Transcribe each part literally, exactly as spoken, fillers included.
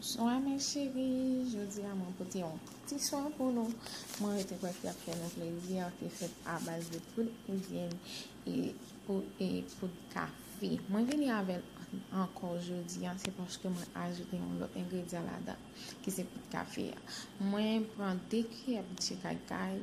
Bonswa mes chéris, jodi a mwen pote yon ti swen pou nou. Mwen rete kwè ki ap fè nou plezi, ki fèt a baz de poud endyèn e poud, e poud kafe. Mwen vini avè l ankò jodi a, se paske mwen ajoute yon lòt engredyan ladan, ki se poud kafe a. Mwen pran de kiyè poud che kaykay,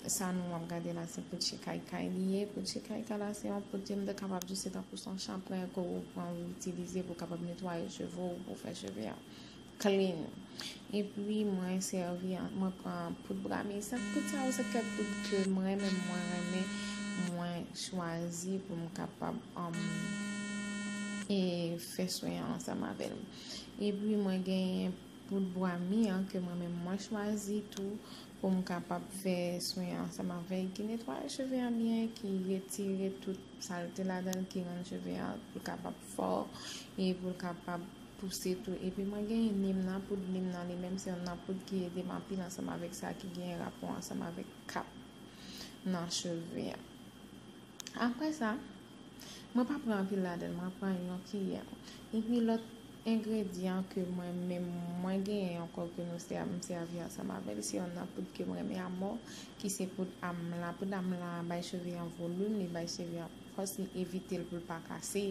sa nou ap gade la, se poud che kaykay li ye. Poud che kaykay la, se yon poud ke m te kapab di se tankou se yon chanpwen ke ou pran, ou itilize pou kapab netwaye cheve w, pou fè cheve a clean. Epi mwen sèvi, mwen pran poud brami. Sa, poud sa yo se kèk poud ke mwen menm mwen renmen, mwen chwazi pou m kapab um, e fè swen an ansanm avè l. Epi mwen genyen poud bwa mi an ke mwen menm mwen chwazi tou pou m kapab fè swen an ansanm avè l, ki netwaye cheve a byen, ki retire tout salte ladan l, ki rann cheve a pou l kapab fò e pou l kapab pouse tou. Epi mwen genyen nim nan, poud nim nan li menm se yon nan poud ki ede m anpil ansanm avèk sa ki genyen rapò ansanm avèk kap nan cheve a. Apre sa, mwen pa pran anpil ladan l, mwen pran yon kiyè. Epi lòt engredyan ke mwen menm mwen genyen ankò ke nou sèvi, m sèvi ansanm avè l, se yon nan poud ke m renmen amò, ki se poud amla. Poud amla bay cheve an volim, li bay cheve an fòs, li evite l pou l pa kase,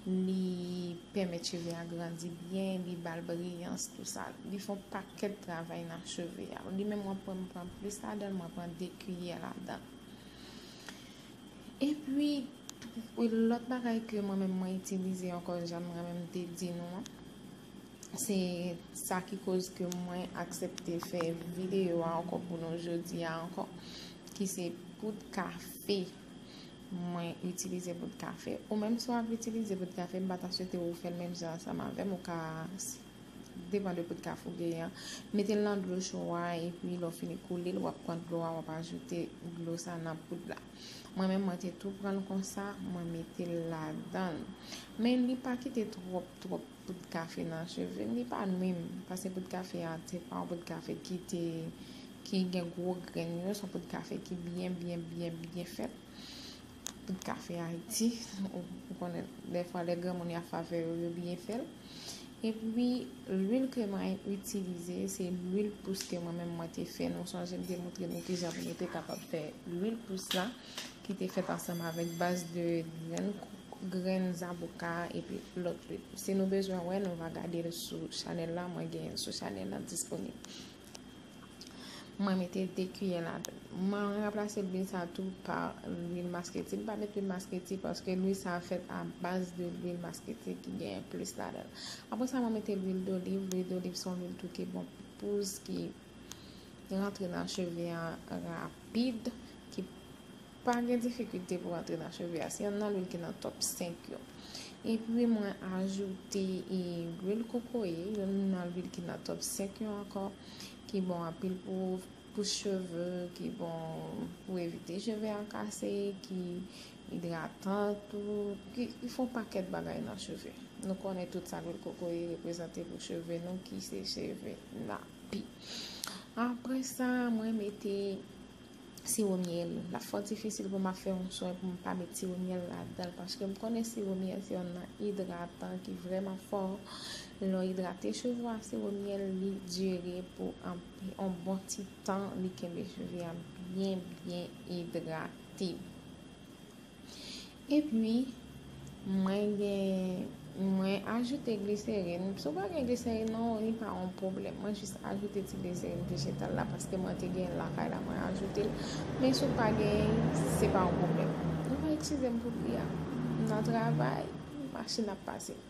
li pèmèt cheve a grandi byen, li ba l briyans, tou sa. Li fè yon pakèt travay nan cheve a. Li menm mwen pran, m pran plis ladan l, mwen pran de kiyè ladan l. Epi, lòt bagay ke mwen menm mwen itilize ankò, jan mwen menm te di nou an, se sa ki koz ke mwen aksepte fè videyo a ankò pou nou jodi a ankò, ki se poud kafe. Mwen itilize poud kafe. Ou menm si w ap itilize poud kafe, m pa ta swete ou fè l menm jan ansanm avè m. Ou ka depann de poud kafe ou genyen an. Mete l nan dlo cho a, epi lè w fini koule l, w ap pran dlo a, w ap ajoute dlo sa nan poud la. Mwen menm, mwen te tou pran l konsa, mwen mete l ladan l. Men li pa kite twòp, twòp poud kafe nan cheve m, li pa nwi m, paske poud kafe a, se pa yon poud kafe ki te, ki gen gwo grenn yo, se yon poud kafe ki byen, byen, byen, byen fèt. Poud kafe Ayiti, ou, ou konnen, dèfwa lè granmoun y ap favè yo, yo byen fè l. Epi, lwil ke mwen itilize, se lwil pous ke mwen menm mwen te fè. Nou sonje m te montre nou kijan pou nou te kapab fè lwil pous la, ki te fèt ansanm avèk baz de grenn, grenn zaboka epi lòt lwil. Si nou bezwen wè, nou va gade l sou chanèl la, mwen genyen l sou chanèl la disponib. Mwen mete de kiyè ladan l. Mwen ranplase lwil sa tou pa lwil maskreti. M pa met lwil maskreti paske lwil sa fèt a baz de lwil maskreti ki genyen plis ladan l. Apre sa, mwen mete lwil doliv. Lwil doliv se yon lwil tou ki bon pou pous, ki rantre nan cheve a rapid, ki pa gen difikilte pou rantre nan cheve a. Se youn nan lwil ki nan top senk yo. Epi mwen ajoute e, lwil kokoye, youn nan lwil ki nan top senk yo ankò, ki bon anpil pou, pou cheve, ki bon pou evite cheve a kase, ki idratan tou, ki, ki fè yon pakèt bagay nan cheve. Nou konnen tout sa lwil kokoye reprezante pou cheve nou, ki se cheve napi. Apre sa, mwen mete siwo myèl. L ap fò difisil pou m ap fè yon swen pou m pa met siwo myèl ladan l, paske m konnen siwo myèl se yon nan idratan ki vrèman fò. Lè w idrate cheve w ak siwo myèl, li dire pou anpi-, yon bon ti tan, li kenbe cheve a byen, byen idrate. Epi, mwen gen, mwen ajoute gliserin. Si w pa gen gliserin non, li pa yon pwoblèm. Mwen jis ajoute ti gliserin vejetal la paske mwen te gen l lakay la, mwen ajoute l. Men si w pa gen, se pa yon pwoblèm. Nou va eskize m pou bri a. M nan travay, machin ap pase.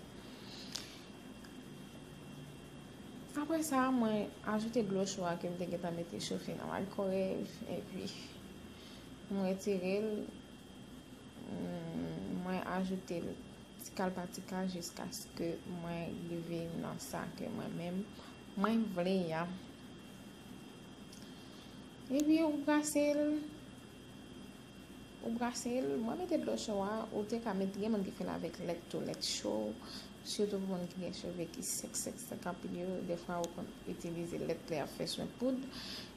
Apre sa, mwen ajoute dlo cho a ke m te gentan mete chofe nan maykwowev, epi m retire l, mm, mwen ajoute l ti kal pa ti kal jiskaske mwen rive nan sa ke mwen menm mwen vle a. Epi ou brase l, ou brase l, mwen mete dlo cho a, ou te ka met, gen moun ki fè l avèk lèt tou, lèt cho, sitou pou moun ki gen cheve ki sèk, sèk, sèk anpil yo, dèfwa ou konn itilize lèt lè y ap fè swen poud.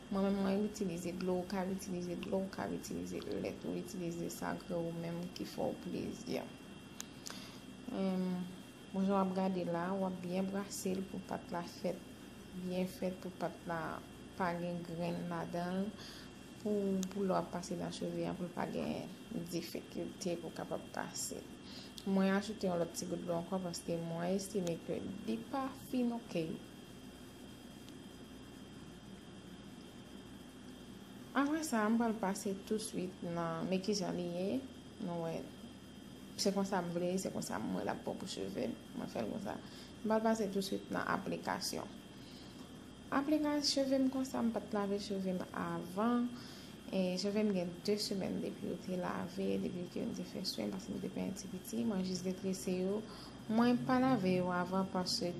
Mwen menm, mwen itilize dlo, ou ka itilize dlo, ou ka itilize lèt, ou itilize sa ke ou menm ki fè w plezi. Em, Bon, jan w ap gade la, w ap byen brase l pou pat la fèt, byen fèt, pou pat la pa gen grenn ladan l, pou, pou lè w ap pase nan cheve a, pou l pa gen difikilte pou w kapab pase l. Mwen ajoute yon lòt ti gout dlo ankò paske mwen estime ke li pa fin oke. Apre sa, m pral pase touswit nan, men kijan li ye. Nou wè, se konsa m vle, se konsa m wè l ap bon pou cheve m. Mwen fè l konsa. M pral pase touswit nan aplikasyon. Aplikasyon cheve m konsa, m pa t lave cheve m avan. E cheve m gen de semèn depi yo te lave, depi ke m te fè swen, paske m te fè yon ti piti. Mwen jis detrese yo. Mwen pa lave yo avan paske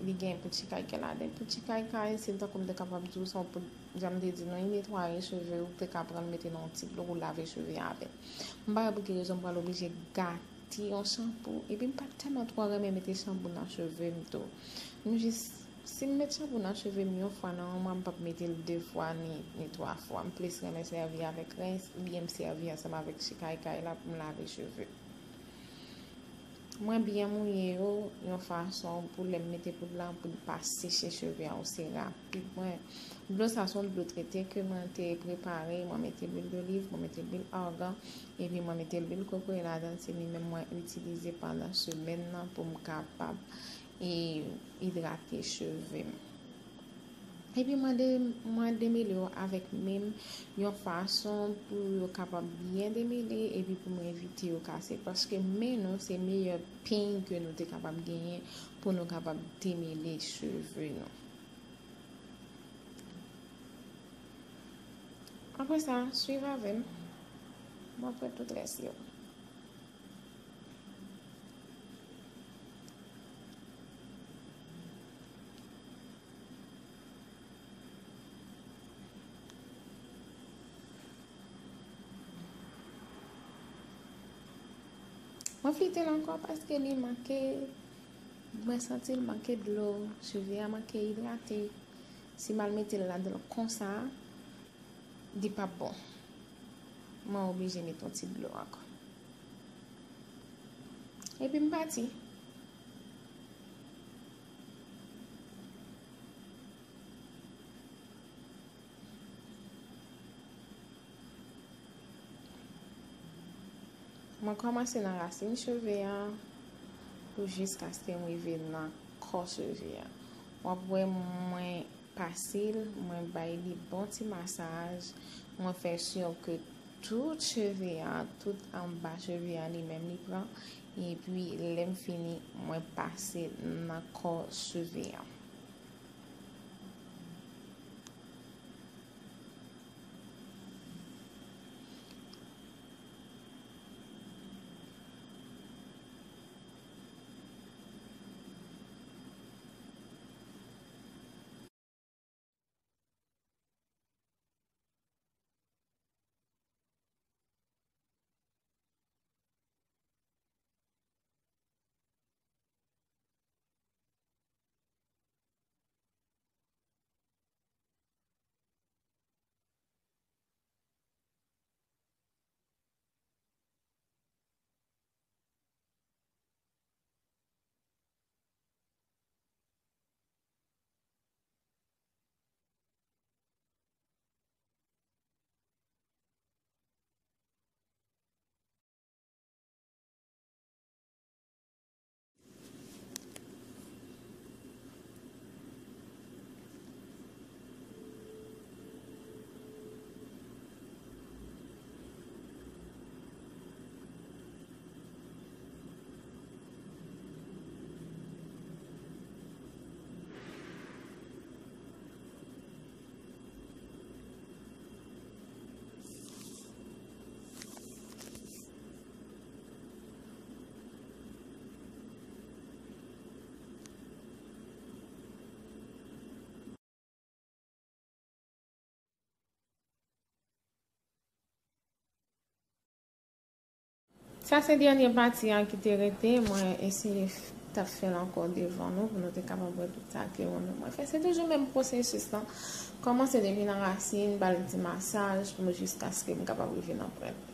li gen poud chikaykay ladan. Poud chikaykay, se tankou m te kapab di w, se yon poud, jan m te di nou, li netwaye cheve w, ou te ka pran l mete nan yon ti dlo pou lave cheve avè l. M pa wè pou ki rezon m pral oblije gate yon chanpou. Epi m pa tèlman twò renmen mete chanpou nan cheve m tou. M jis, si m met chanpou nan cheve m yon fwa nan yon mwa, m p ap mete l de fwa ni, ni twa fwa. M plis renmen sèvi avèk rens, oubyen m sèvi ansanm avèk chikaykay la pou m lave cheve. Mwen byen mouye yo yon fason pou lè m mete poud la, pou l pa seche cheve a osi rapid. Mwen, dlo sa se yon dlo trete ke mwen te prepare, mwen mete lwil doliv, mwen mete lwil argan, epi mwen mete lwil kokoye ladan l, se li menm mwen itilize pandan semèn nan pou m kapab, e, idrate cheve m. Epi mwen de-, mwen demele yo avèk men m yon fason pou yo kapab byen demele epi pou mwen evite yo kase. Paske men nou se meyè peny ke nou te kapab genyen pou nou kapab demele cheve nou. Apre sa, swiv avè m. M ap fè tout rès yo. Mwen flite l ankò paske li manke, mwen santi l manke dlo, cheve a manke idrate. Si m al mete l ladan l konsa, li p ap bon. Mwen oblije met yon ti dlo ankò. Epi m pati. Mwen kòmanse nan rasin cheve a pou jiskaske m rive nan kò cheve a. W ap wè mwen pase l, mwen bay li bon ti masaj, mwen fè si ke tout cheve a, tout anba cheve a li menm li pran, epi lè m fini, mwen pase l nan kò cheve a. Sa se dènye pati a ki te rete. Mwen eseye f-, t ap fè l ankò devan nou pou nou te kapab wè tout sa ke mwen menm mwen fè. Se toujou menm pwosesis lan. Kòmanse depi nan rasin, ba l ti masaj pou jiskaske m kapab rive nan pwent.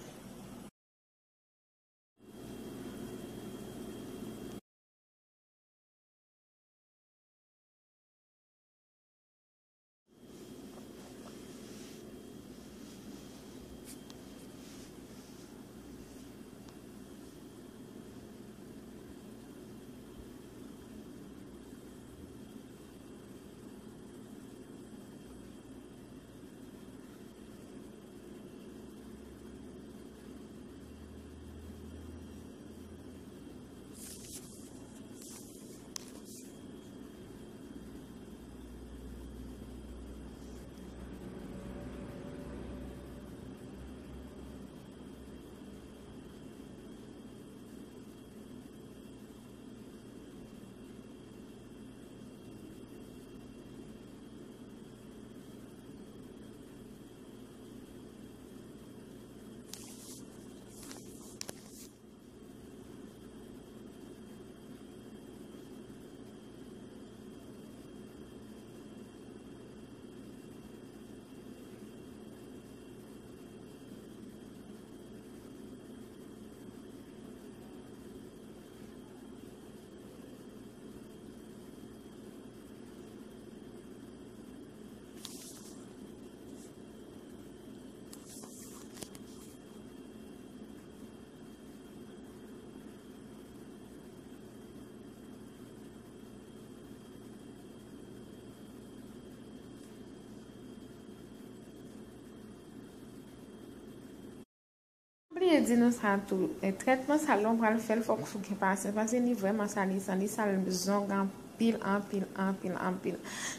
Di nou sa tou, e, trètman sa lè w pral fè l, fòk ou gen pasyans, paske li vrèman salisan, li sal zong anpil, anpil, anpil, anpil.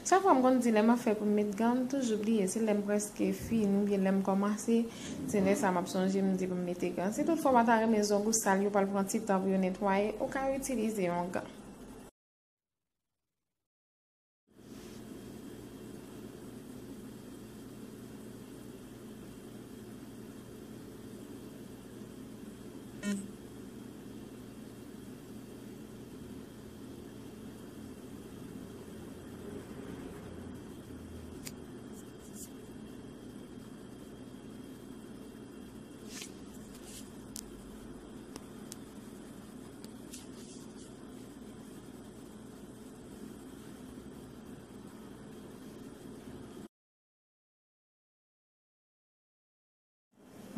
Chak fwa m konn di lè m ap fè pou m met gan, m toujou bliye, se lè m prèske fini oubyen lè m kòmanse, se lè sa m ap sonje m di pou m mete gan. Si toutfwa w pa ta renmen zong ou sal, yo pral pran ti tan pou yo netwaye, ou ka itilize yon gan.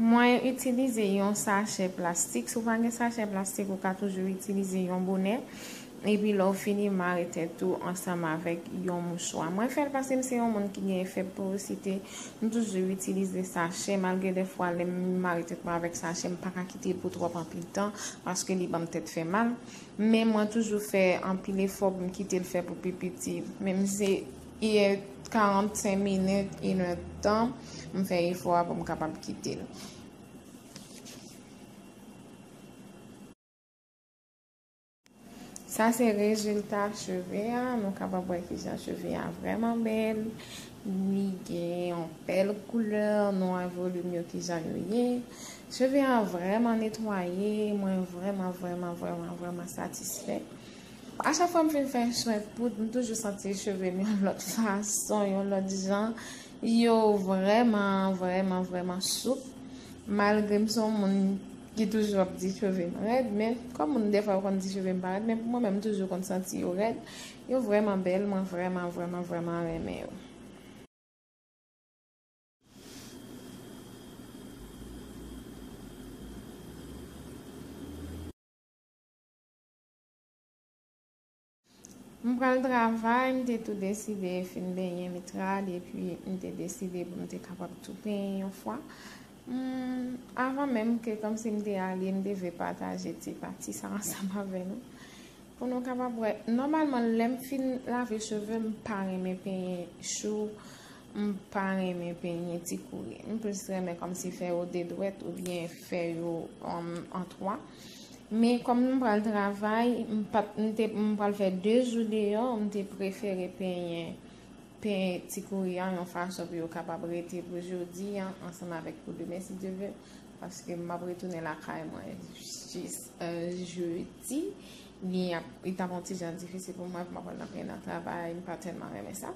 Mwen itilize yon sachè plastik. Si w pa gen sachè plastik, ou ka toujou itilize yon bonè. Epi lè w fini, mare tèt ou ansanm avèk yon mouchwa. Mwen fè l paske m se yon moun ki gen efè porosite. M toujou itilize sachè, malgre dèfwa lè m mare tèt mwen avèk sachè, m pa ka kite l pou twòp anpil tan, paske li ban m tèt fè mal. Men mwen toujou fè anpil efò pou m kite l fè pou pi piti. Menm si e karannsenk minit, inèdtan, m fè efò a pou m kapab kite l. Sa se rezilta cheve a. Nou kapab wè kijan cheve a vrèman bèl. Li gen yon bèl koulè, nwa volim yo kijan yo ye. Cheve a vrèman netwaye. Mwen vrèman, vrèman, vrèman, vrèman satisfè. A chak fwa m fin fè swen poud, m toujou santi cheve m yon lòt fason, yon lòt jan. Yo vrèman, vrèman, vrèman soup. Malgre m se yon moun ki toujou ap di cheve m rèd, men kòm moun dèfwa yo konn di cheve m pa rèd, men pou mwen menm, m toujou konn santi yo rèd. Yo vrèman bèl, mwen vrèman, vrèman, vrèman renmen yo. M pral travay, m te tou deside fin benyen mitrad, epi m te deside pou m te kapab tou penyen yon fwa. Hmm, avan menm ke kòmsi m te ale, m te vle pataje ti pati sa ansanm avè nou. Pou nou kapab wè, nòmalman, lè m fin lave cheve, m pa renmen penyen chou, m pa renmen penyen ti kouri. M plis renmen kòmsi fè yo de dwèt oubyen fè yo, um, an twa. Men kòm m pral travay, m pa t, m te, m pral fè de jou deyò, m te prefere penyen, penyen ti kouri a yon fason pou yo kapab rete pou jodi a, ansanm avèk pou demen, si Dye vle, paske m ap retounen lakay mwen jis, euh, jedi. Li ap, li t ap yon ti jan difisil pou mwen, pou m ap pral nan penyen nan travay, m pa tèlman renmen sa.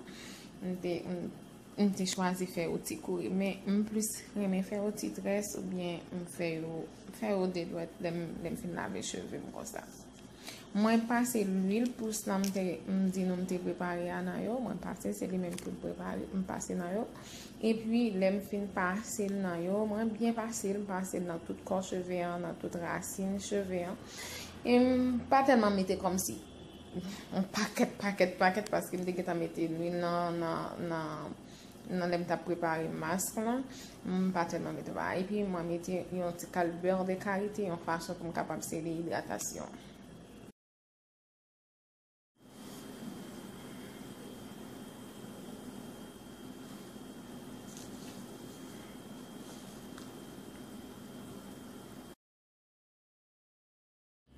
M te, m, m te chwazi fè yo ti kouri, men m plis renmen fè yo ti très oubyen m fè yo, fè yo de dwèt lè m, lè m fin lave cheve m konsa. Mwen pase lwil pous lan m te, m di nou m te prepare a nan yo, mwen pase, se li menm pou m prepare, m pase nan yo. Epi lè m fin pase l nan yo, mwen byen pase l, m pase l nan tout kò cheve an, nan tout rasin cheve an. E m pa tèlman mete kòmsi yon pakèt, pakèt, pakèt, paske m te gentan mete lwil nan, nan, nan, nan lè m t ap prepare mask lan. M pa tèlman mete ba. Epi mwen mete yon ti kal bè de karite, yon fason pou m kapab sele idratasyon.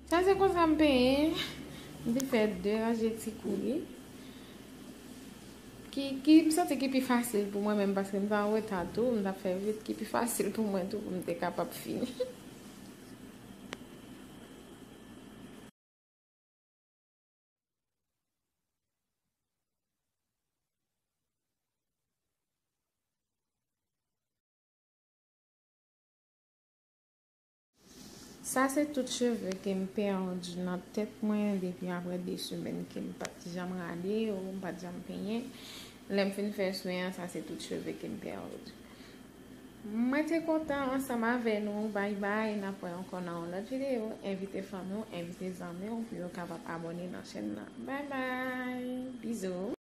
Sa se konsa m penyen. M te fè de ranje ti kouri. Ki, ki m santi ki pi fasil pou mwen menm, paske m te an reta tou, m t ap fè vit, ki pi fasil pou mwen tou, pou m te kapab fini. Sa se tout cheve ke m pèdi nan tèt mwen depi aprè de semèn ke m pa t janm rale yo, m pa t janm penyen. Lè m fin fè swen an, sa se tout cheve ke m pèdi. Mwen te kontan ansanm avè nou. Bay bay, n ap wè ankò nan yon lòt videyo. Envite fanmi w, envite zanmi w pou yo kapab abòne nan chèn nan. Bay bay, bizou.